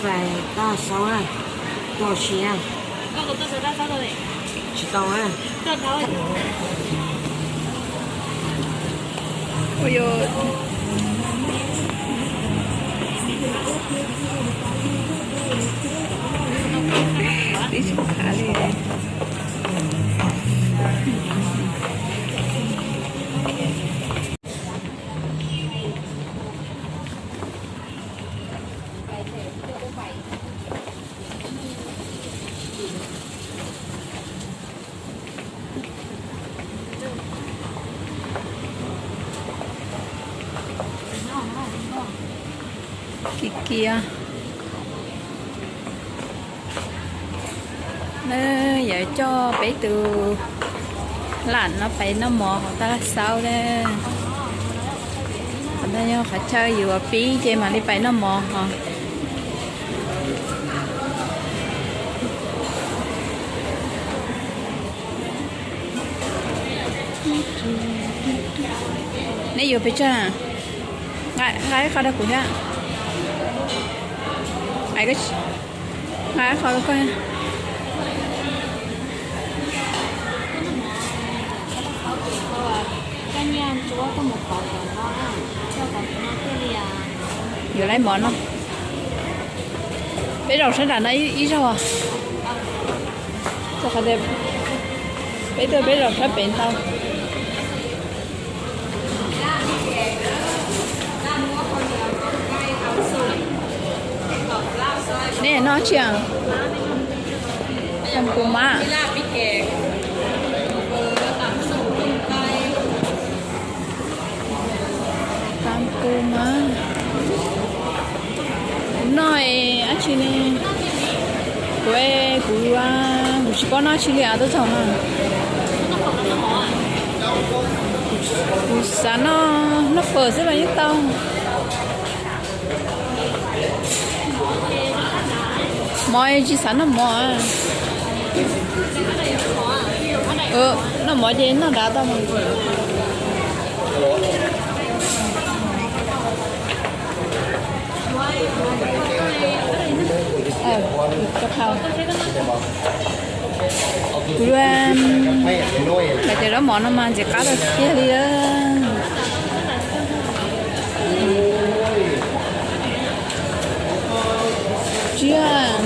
Vaj tab xaub na, tuaj si na. Tsis tau na. Ua yog tib tsis khav li. Kiv kiag. Nws yuav coj peb tus lam no pais noj mov hauv Tab Laj Xaub na. Qhov no yog qhov chaw yus pib ces mam li pais noj mov hos. Neb yuav pes tsawg? Nqa ib qho rau kuv thiab. Nqa ib qho rau koj. Yuav lawv mov no. Peb zaum sab nram no ib zaug. Peb tuaj peb zaum sab pem ntau. Neb noj tsi? Tam pus mab. Tam pus mab. Kuv noj dab tsi ne? Kuv, kuv, kuv tsis paub noj dab tsi li os, tuaj txog no. Kuv xav noj, noj fawm xwb los yeej tau. Mov tsis xav noj mov. Noj mov ces noj nrad tau. Kuv, lawv cov zaub mov no mas ntxim qab tiag tiag li. Tsiab.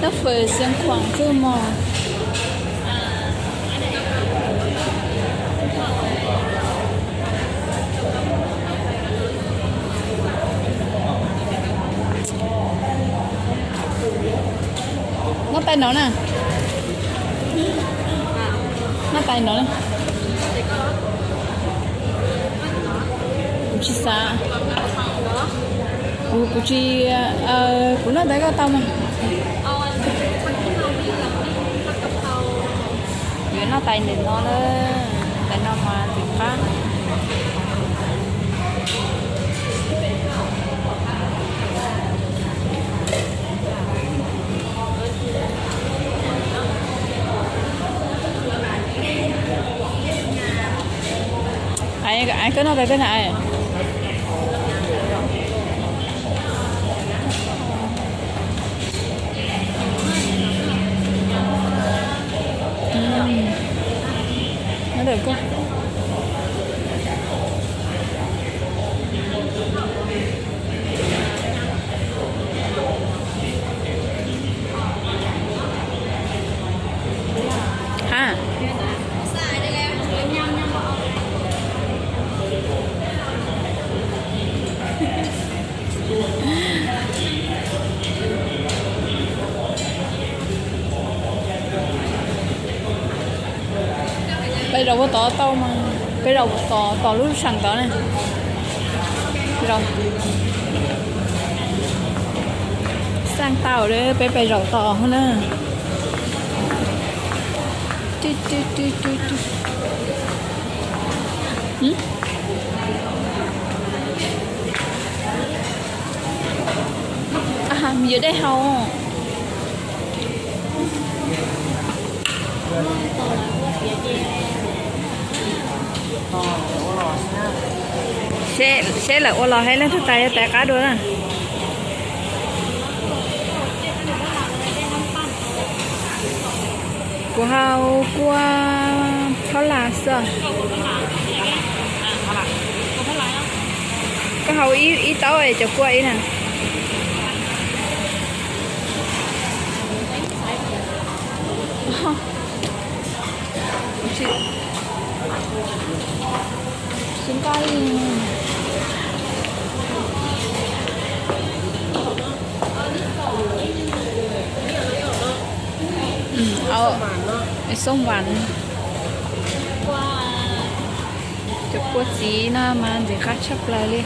Noj fawm xiav khuam xwb mog. Noj tais no na. Noj tais no. Kuv tsis xav. Kuv, kuv tsis, kuv noj tais koj tau mas. Yuav noj tais ntawm no na, tais no mas ntxim qab. Koj noj tais koj na. Ha. Peb zaum ua tod tau mas, peb zaum ua tod, tod lub sab tod na. Xaj tau li, peb peb zaum tod na. Yuav dej haus. Seb lawv ua los hais leej twg tais yuav tais qab dua na. Kuv haus kua phab las xwb. Koj haus ib taub es cov kua ib na. Xoob vas. Cov kua txiv no mas ntxim qab tshaj plaws li.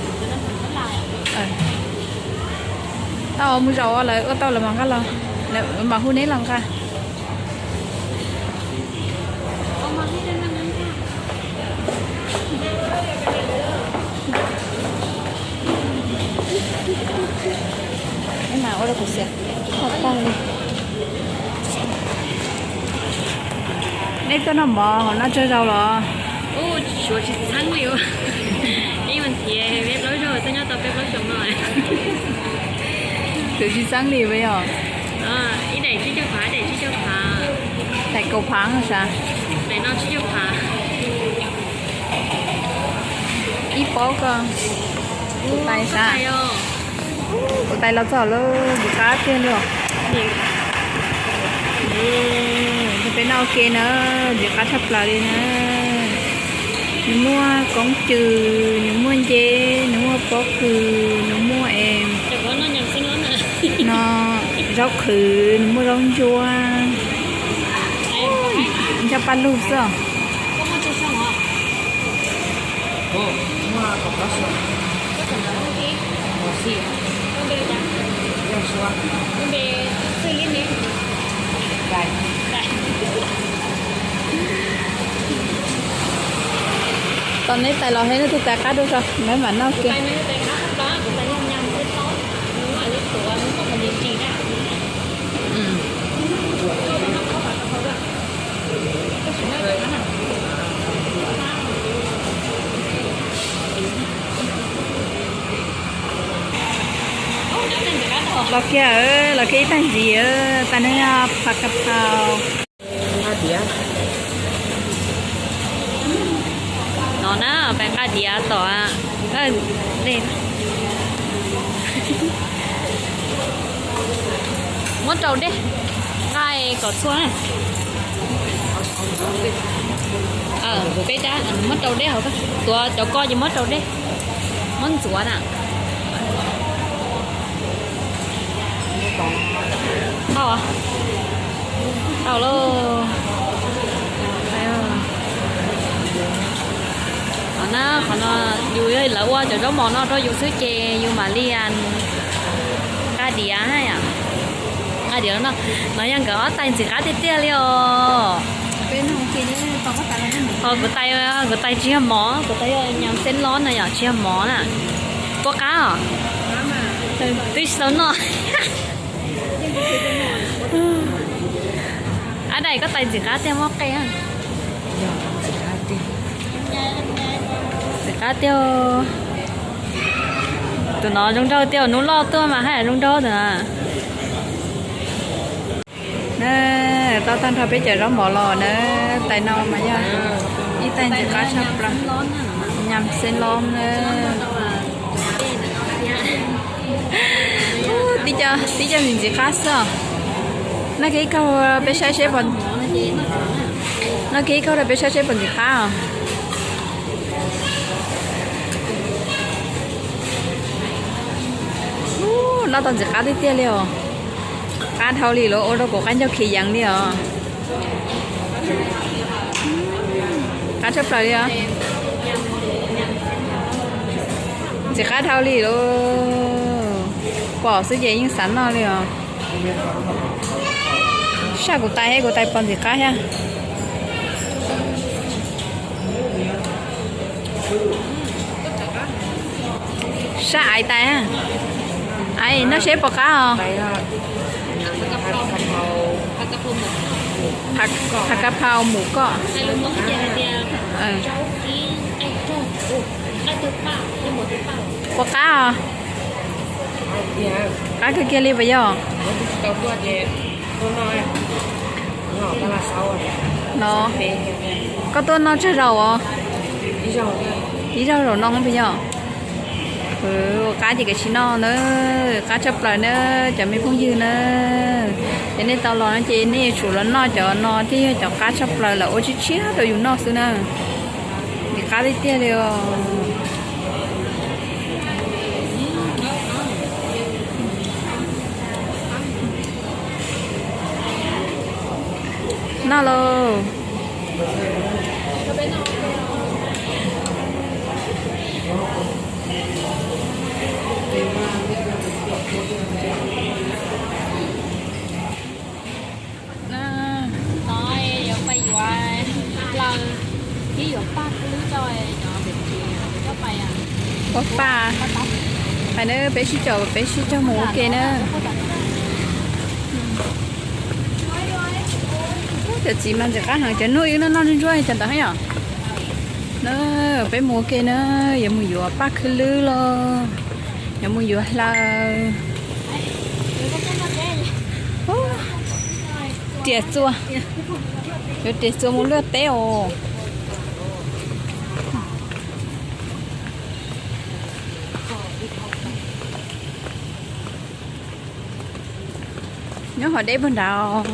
Tau mus zaum lawv ua tau lawv mam nqa los, lawv mam hu neb los nqa. Ua kuv xiam tag li. Nej tuaj noj mov hauv no tsawg zaus los? Suav tsis txheeb li. Ib mus nrhiav peb plaub zaug, twb nyob tau peb plaub xyoo no. Twb tsis txheeb li puas yog? Ib daim tsib caug phav, daim tsib caug phav. Daim kaum phav sav? Daim no tsib caug phav. Ib pob ko. Kuv tais sav? Kuv tais los txog lawm, ntxim qab tiag li os. Peb noj ua ke na, ntxim qab tshaj plaws li na. Nws muaj koob cws, nws muaj nce, nws muaj pob kws, nws muaj es no zaub qhwv, nws muaj zaub ntsuab, nco paj lug xwb. Tom neb tais los hais leej twg tais qab dua tso, neb mam noj ke. Los kiag, los kiag ib tag ntxiv, tas neeg yog phav ka phau. No na, peb nqa diav tom. Muab rau dej, nqa kom txhua na. Peb muab rau dej hauv, tuav cov ko ces muab rau dej, muab ntxuav na. Tau, tau lauj. Qhov no, qhov no yus, lawv ua cov zaub mov no rau yus xwb ces yus mam li nqa diav na yom. Nqa diav no, no yog nkawd ob tais ntxim qab tiag tiag li os. Ho kuv tais, kuv tais tsis yog mov, kuv tais yog nyam xeeb lob no yom, tsis yog mov na. Puas qab os? Twb tsis tau noj. Ab daim, koj tais ntxim qab tiag, muab qe. Ntxim qab tiag. Tus no zoo nraug tiag, hnub loj tuaj mas haj yam zoo nraug tus na. Tau tag nrho peb cov zaub mov los na, tais no mas yog ib tais ntxim qab tshaj plaws, nyam xeeb lob na. Tib co ntxim ntxim qab xwb os. Noj kiag ib kaug peb saib seb, noj kiag ib kaug rau peb saib seb puas ntxim qab os. Loj tau ntxim qab tiag tiag li os. Qab dhau li lawm, ua rau kuv qaib ncauj khi yeev li os. Qab tshaj plaws li os. Ntxim qab dhau li lawm. Pom xwb ces yeej xav noj li os. Saj kuv tais, kuv tais pom ntxim qab thiab. Saj aiv tais, Ai, noj seb puas qab os.ผัดกะเพราหมูกรอบ. Puas qab os? Qab kawg kiag li puas yog? No, koj tuaj noj tsawg zaus os? Ib zaug zaum no puas yog? Ua qab ces kav tsij noj na. Qab tshaj plaws na, cov me phooj ywg na. Ces nej tau los no ces nej yuav tsum los noj cov no thiab, yog cov qab tshaj plaws lawv ua tshiab tshiab rau yus noj xwb na. Nws qab tiag tiag li os. Noj lauj. Ua pa, pais na, peb sib caum, peb sib caum mus ua ke na. Cov txiv mas ntxim qab heev, cov nuj wb noj noj ntsuab ntsuab cov ntawd yom. Na, peb mus ua ke na, yuav mus yuav paj khwb lwb los yuav mus yuav hlaws. Riam txuas, yuav riam txuas mus luaj teb os. Nyob hov deb puag nrad.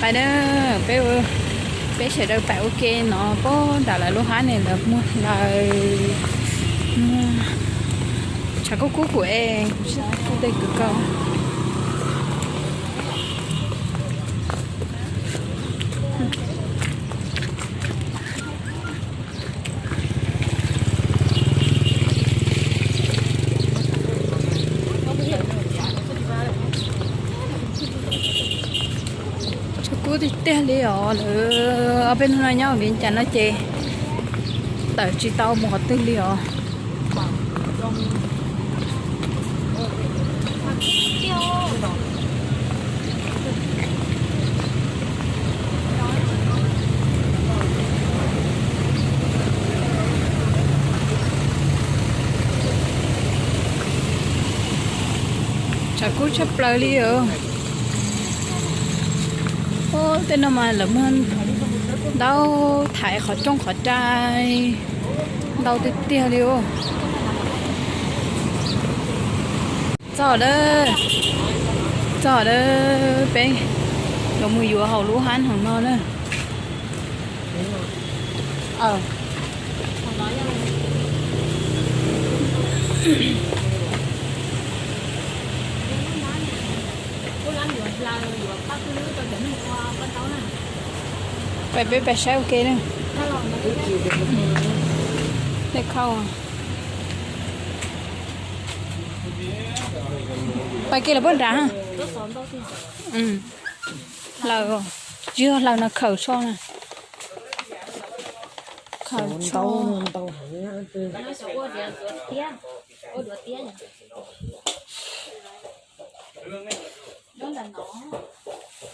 Pais na, peb, peb sawv daws pais ua ke no, puag nram lawv lub hab ne lawv muag hlaws, muag tshav kub kub kuv es kuv tsis tau tej kwv kau. Tshav kub tiag tiag li os, lawv ob peb hnub no nyob Vias Cas no ces tawm tsis tau mus qhov twg li os. Tshav kub tshaj plaws li os. Tej no mas lawv muag ntaub thaiv qhov rooj qhov rai ntau tiag tiag li os. Txog lawm, txog lawm, peb yuav mus yuav hauv lub hab hauv no na. Peb, peb pais saib ua ke na. Dej khau. Pais ke lawm puag nrad. Hlaws, tsis yog hlaws no, khawm tsho na. Khawm tsho.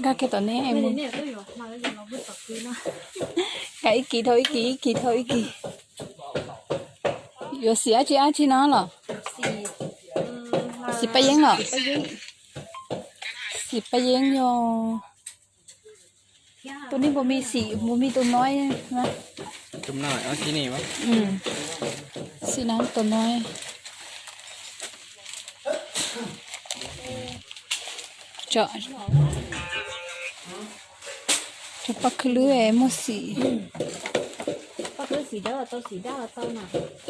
Nkag kiag tom ne, nkag ib kis dhau ib kis, ib kis dhau ib kis. Yuav xim dab tsi dab tsi no los? Xim paj yeeb los? Xim paj yeeb yog tus nej puas me xim, puas me tus no? Xim no tus no. Cov paj khwb lwb muaj xim. Puas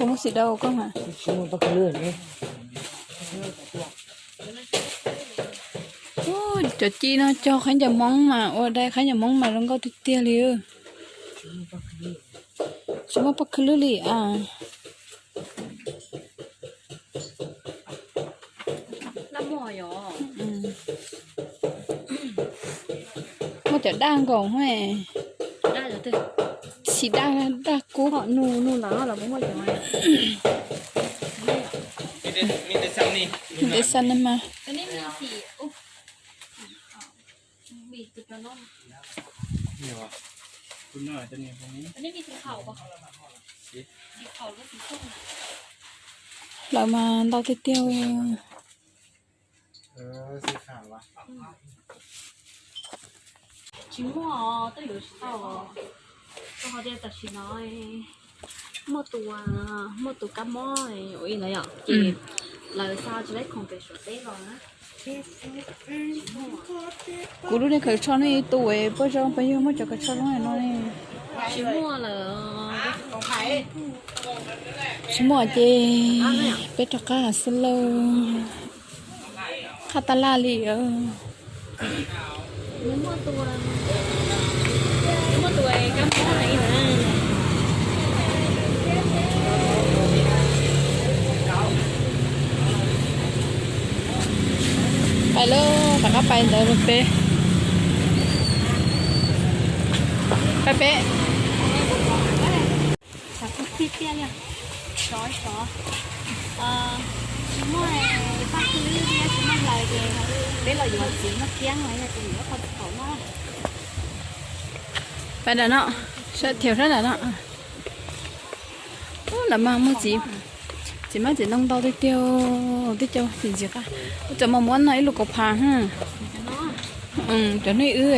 muaj xim dau koj mas? Cov ci no cog khaub ncaws Hmoob mas, ua dai khaub ncaws Hmoob mas zoo nkauj tiag tiag li. Tsis muaj paj khwb lwb li as. Cov daj nkaus, tsis daj, daj kub. Ntev xav na mas. Lawv mas ntau tiag tiag. Tsis muaj, twb yuav tsis tau. Koj ho tias tam sim no muaj tus, muaj tus kab mob ua ib lawv yom, ces lawv xa tsis laib khoom pem Suav teb los na. Kuv lub niag khaws tsho nej tus puas zoo, puas yog muaj cov khaws tsho zoo no ne? Tsis muaj lawm. Tsis muaj ces peb rov qab xwb lauj. Qab tab laj li. Pais lawm, rov qab pais ntawd peb, peb, peb. Xav tiag tiag li, sov sov. Tsis muaj paj xwb, tsis muaj hlawv ces peb los yuav txiv muaj kiab no, yog tus yuav qhov txhaum no. Pais nram no, saib thiab sab nram no. Ub, lawv mas muaj txiv, txiv mab txiv ntoo ntau tiag tiag, tib co txiv ntxim qab. Ub, cov mos muab no ib lub kaum phav. Cov no ib wb,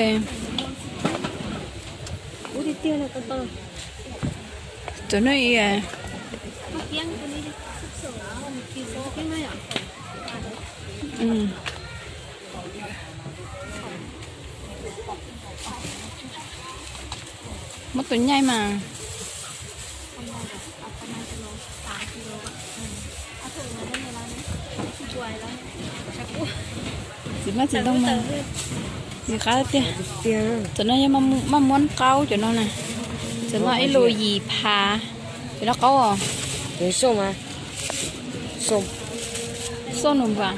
cov no ib. Muab tus nyaij mas. Txiv mab txiv ntoo mas ntxim qab tiag. Cov no yog maj muab qaub cov no na. Cov no ib lus yim phav. Cov no qaub os. Xoj nus npas.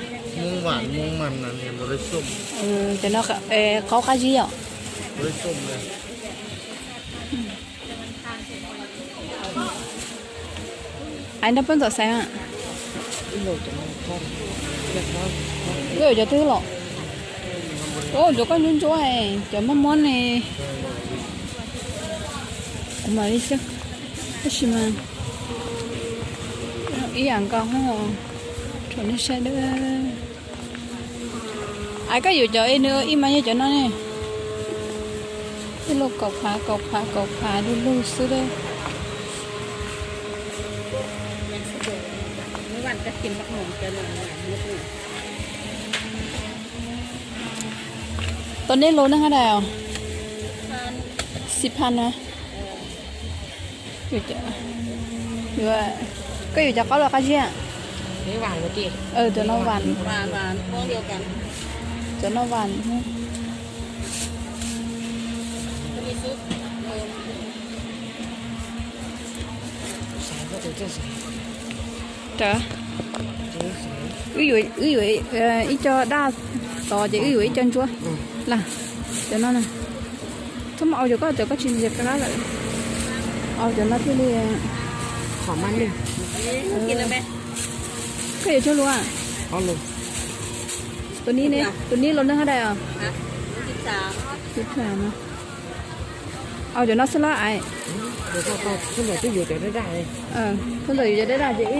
Cov no qaub qab zib os. Ai nrog peb ntxov xaiv. Koj yuav cov twg los? Ua cov koj ntsuab ntsuab, cov maj muab ne. Kuv mam li xwb. Tab sis mas ib yam nkaus, rau nej saib dab. Ai, koj yuav cov es nws ib mas yog cov no ne. Ib lus kaum phav, kaum phav, kaum phav du lug xwb dab. Tau nej lus neej hab dais os? Xi phas na. Koj yuav cov qaub los qab zib? Cov no vas, cov no vas. Wb yuav, wb yuav ib co daj tod ces wb yuav ib co ntsuab. Las, cov no na. Txhob mus au cov koj, cov koj tsis ntxias qab lawm. Au cov no thiaj li. Koj yuav tsawg lus? Tus nib ne, tus nib lus neej hab dais os? Au cov no xwb los ai. Thaum ntawd yuav cov daj daj ces